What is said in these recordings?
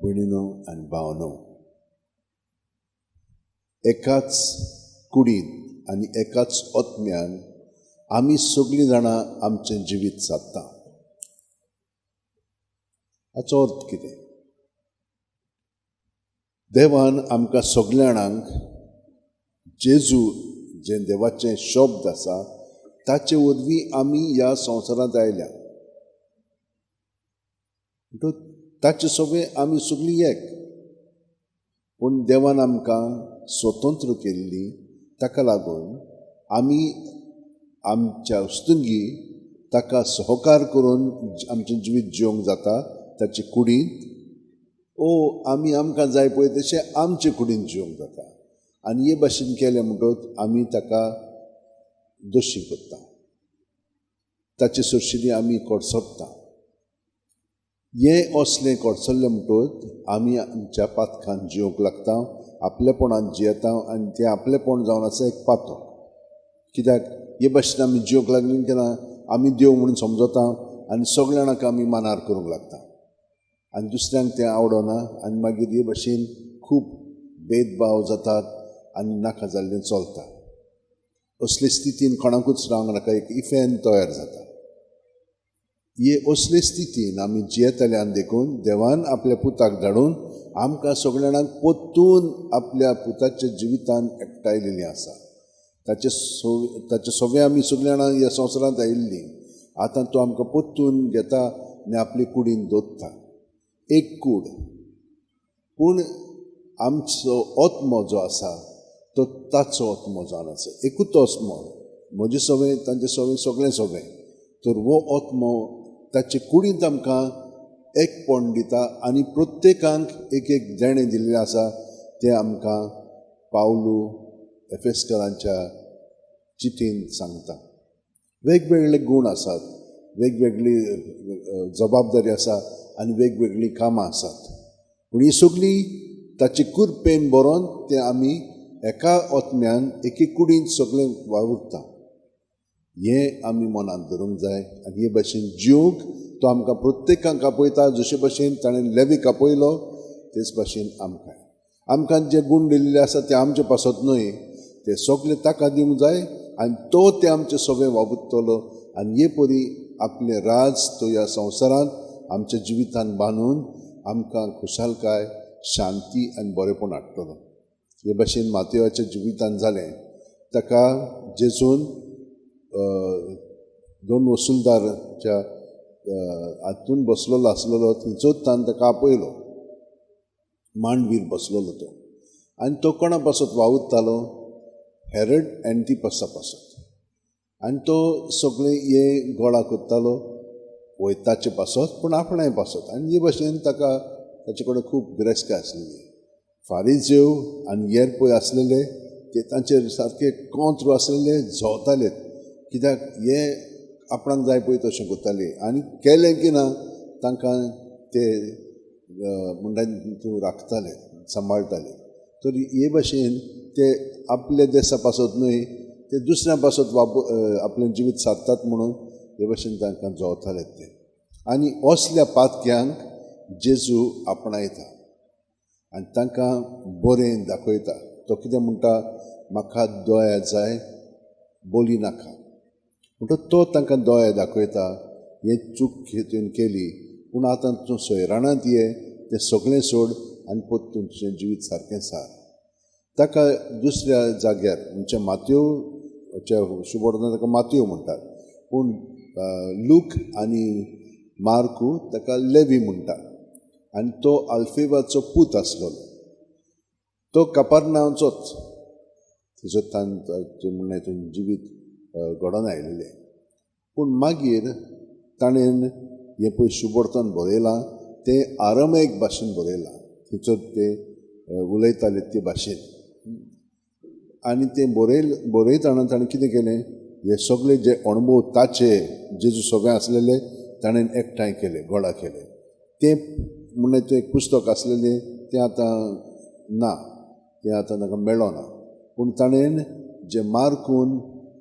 भयणीनो आनी भावनो, एकाच कुडींत आनी एकाच आत्म्यान आमी सगळीं जाणां आमचें जिवीत सादता. हाचो अर्थ कितें? देवान आमकां सगल्या जाणांक जेजू जें देवाचें शब्द आसा ताचे वरवीं आमी ह्या संवसारांत आयल्या. म्हणटकच ताचे सगळें आमी सगळीं एक. पूण देवान आमकां स्वतंत्र केल्ली, ताका लागून आमी आमच्या वस्तुंगी ताका सहकार करून आमचें जिवीत जिवंक जाता ताचे कुडींत, ओ आमी आमकां जाय पळय तशें आमचे कुडींत जिवंक जाता. आनी हे भाशेन केलें म्हणटकच आमी ताका दोशी करता, ताचे सरशिली आमी कडसरता. हें असलें कडसरलें म्हणटकच आमी आमच्या पातकान जिवंक लागता, आपलेपणान जियेता आनी तें आपलेपण जावन आसा एक पातक. कित्याक हे भाशेन आमी जिवंक लागली केन्ना आमी देव म्हणून समजता आनी सगल्या जाणांक आमी मानार करूंक लागता आनी दुसऱ्यांक तें आवडना आनी मागीर हे भाशेन खूब भेदभाव जातात आनी नाका जाल्लें चलता. असले स्थितीन कोणाकूच रावंक नाका, एक इफेन तयार जाता. हे असले स्थितीन आमी जियेतल्यान देखून देवान आपल्या पुताक धाडून आमकां सगल्या जाणांक परतून आपल्या पुताच्या जिवितान एकठांयलेली आसा. ताचे सगळे आमी सगल्या जाणां ह्या संवसारांत आयिल्लीं. आतां तो आमकां परतून घेता आनी आपले कुडीन दवरता. एक कूड, पूण आमचो आत्मो जो आसा तो ताचो आत्मो जावन आसा. एकूच आत्मो, म्हजें सगळें, तांचें सगळें, सगळें सगळें. तर हो आत्मो ताचे कुडींत आमकां एकपण दिता आनी प्रत्येकांक एक एक देणें दिल्लें आसा तें आमकां पावलू एफेस्करांच्या चितीन सांगता. वेगवेगळे गूण आसात, वेगवेगळी जबाबदारी आसा आनी वेगवेगळीं कामां आसात. पूण ही सगळीं ताची कुरपेन बरोवन तें आमी एका आत्म्यान एके कुडींत सगळें वावुरता. हें आमी मनांत धरूंक जाय आनी हे भाशेन जिवंक तो आमकां प्रत्येकांक आपयता. जशे भाशेन ताणें लेवीक आपयलो तेच भाशेन आमकां आमकां जे गूण दिल्ले आसा ते आमचे पासत न्हय, ते सगळे ताका दिवंक जाय आनी तो ते आमचे सगळे वावुरतलो आनी हे परी आपलें राज तो ह्या संवसारांत आमच्या जिवितान बांदून आमकां खुशालकाय, शांती आनी बरेपण हाडटलो. हे भाशेन मातेवाच्या जिवितान जालें. ताका जेजून दोन वसुलदारच्या हातून बसलेलो आसलेलो थंयचोच ताणें ताका आपयलो. मांडवीर बसलेलो तो आनी तो कोणा पासत वावुरतालो? हेरड एंटीपसा पासत. आनी तो सगळें हे गोळा करतालो वयताचे पासत, पूण आपणाय पासत. आनी हे भाशेन ताका ताचे कडेन खूब गिरेस्तकाय आसलेली. फारीजेव आनी हेर पळय आसलेले ते तांचेर सारके कोंत्र आसलेले, झोवताले. कित्याक हे आपणाक जाय पळय तशें करताले आनी केलें की ना तांकां ते म्हणटा तूं राखताले, सांबाळटाले. तर हे भाशेन ते आपल्या देसा पासत न्हय, ते दुसऱ्या पासत आपलें जिवीत सादतात म्हणून हे भाशेन तांकां जोवताले ते. आनी असल्या पातक्यांक जेजू आपणायता आनी तांकां बरें दाखयता. तो कितें म्हणटा? म्हाका दया जाय, बोली नाका. म्हणटकच तो तांकां दया दाखयता. हें चूक तुवें केली, पूण आतां तूं सोयराणांत ये, तें सगळें सोड आनी परतून तुजें जिवीत सारकें सार. ताका दुसऱ्या जाग्यार म्हणजे मातयो शुभवर्धन ताका मातयो म्हणटात, पूण लूक आनी मार्कू ताका लेवी म्हणटात. आनी तो आल्फेवाचो पूत आसलेलो. तो कापारनांवचोच थंयसर तांचें म्हणणें तुजें जिवीत घडोवन आयिल्लें. पूण मागीर ताणें हें पळय शुभवर्तन बरयलां तें आरमेक भाशेन बरयलां, थंयसर ते उलयताले ते भाशेन. आनी तें बरयतना ताणें कितें केलें, हे सगळे जे अणभव ताचे जेजू सगळे आसलेले ताणें एकठांय केले, गोळा केले. तें म्हणलें तें एक पुस्तक आसलेलें तें आतां ना, तें आतां ताका मेळना. पूण ताणें जें मार्कून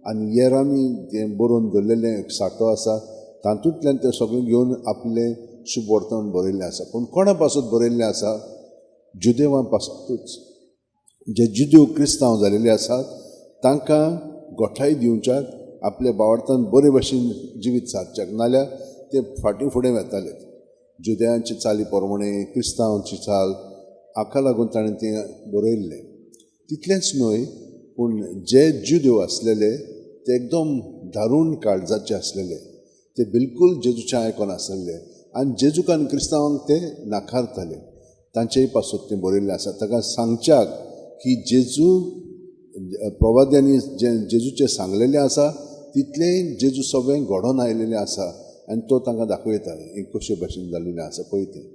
आनी येरांनी जें बरोवन दवरलेलें एक साठो आसा तातूंतल्यान तें सगळें घेवन आपलें शुभ वर्तमान बरयल्लें आसा. पूण कोणा पासत बरयल्लें आसा? जुदेवां पासतूच. जे जुदेव क्रिस्तांव जालेले आसात तांकां गोठाय दिवच्याक, आपल्या बावडतान बरे भशेन जिवीत सारच्याक, नाल्यार ते फाटीं फुडें वेताले. जुदेवांची चाली प्रमाणे क्रिस्तांवांची चाल, हाका लागून ताणें तें बरयल्लें. तितलेंच न्हय, पूण जे जुदेव आसलेले ते एकदम दारूण काळजाचे आसलेले, ते बिलकूल जेजूचें आयकोन आसलेले आनी जेजूक आनी क्रिस्तांवांक ते नाकारताले. तांचेय पासत तें बरयल्लें आसा. ताका सांगच्याक की जेजू प्रवाद्यांनी जें जेजूचें सांगलेलें आसा तितलेंय जेजू सगळें घडोवन आयलेलें आसा आनी तो तांकां दाखयता हें कशे भाशेन जाल्लें आसा पळय तें.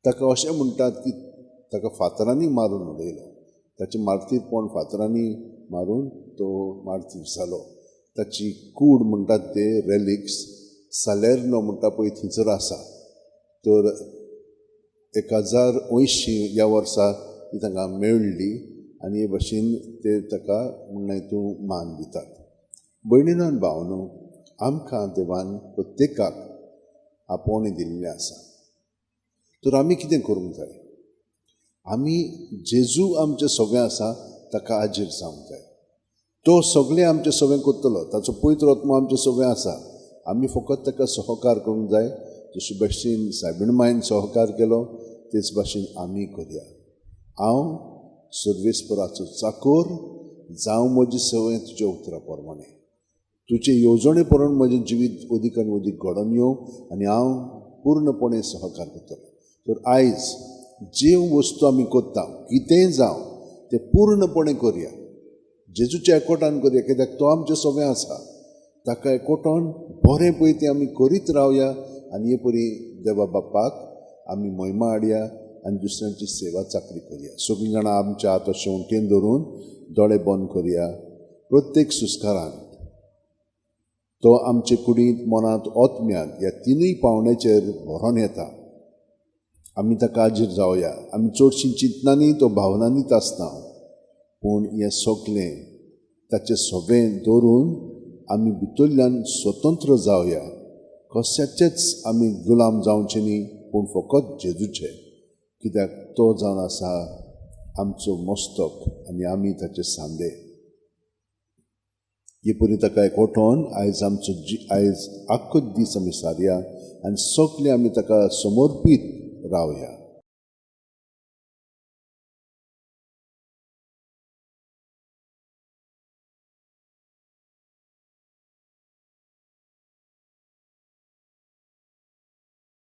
ताका अशें म्हणटात की ताका फातरांनी मारून उडयलो, ताचें मार्तीरपण फातरांनी मारून तो मार्तीर जालो. ताची कूड म्हणटात ते रेलिक्स सालेर्नो म्हणटा पळय थंयसर आसा. तर 1080 ह्या वर्सा ती तांकां मेळ्ळी आनी हे भशेन ते ताका म्हणणें तूं मान दितात. भयणीनो आनी भावनो, आमकां देवान प्रत्येकाक आपोवणें दिल्लें आसा. तर आमी कितें करूंक जाय? आमी जेजू आमचें सगळें आसा ताका आजीर जावंक जाय. तो सगळें आमचें सगळें करतलो, ताचो पवित्र आत्मो आमचें सगळें आसा. आमी फकत ताका सहकार करूंक जाय. जशे भाशेन सायबीण मायन सहकार केलो तेच भाशेन आमी करया. हांव सर्वेस्पराचो चाकोर जावं, म्हजी संवय तुज्या उतरा प्रमाणे, तुजे येवजणे प्रमाण म्हजें जिवीत अदीक आनी अदीक घडोवन येवं आनी हांव पूर्णपणे सहकार करतलो. तर आयज ज्यो वस्तू आमी करता कितेंय जावं तें पूर्णपणे करया, जेजूच्या एकवटान करया, कित्याक तो आमचें सगळें आसा. ताका एकवटान बरें पळय तें आमी करीत रावया आनी हे परी देवा बापाक आमी महिमा हाडया आनी दुसऱ्यांची सेवा चाकरी करया. सगळीं जाणां आमच्या हात शेंवटेन धरून दोळे बंद करया. प्रत्येक सुस्कारान तो आमचे कुडींत, मनांत, आत्म्यांत ह्या तिनूय पावण्याचेर भरोन येता. आमी ताका आजीर जावया. आमी चडशीं चिंतनांनी तो भावनांनीच आसता, पूण हें सगळें ताचें सगळें दवरून आमी भितरल्यान स्वतंत्र जावया. कशाचेच आमी गुलाम जावचे न्ही, पूण फकत जेजूचे, कित्याक तो जावन आसा आमचो मस्तक आनी आमी ताचे सांदे. हे परी ताका एकवटोन आयज आमचो आयज आख्खो दीस आमी सारया आनी सगळे आमी ताका समर्पीत रावया.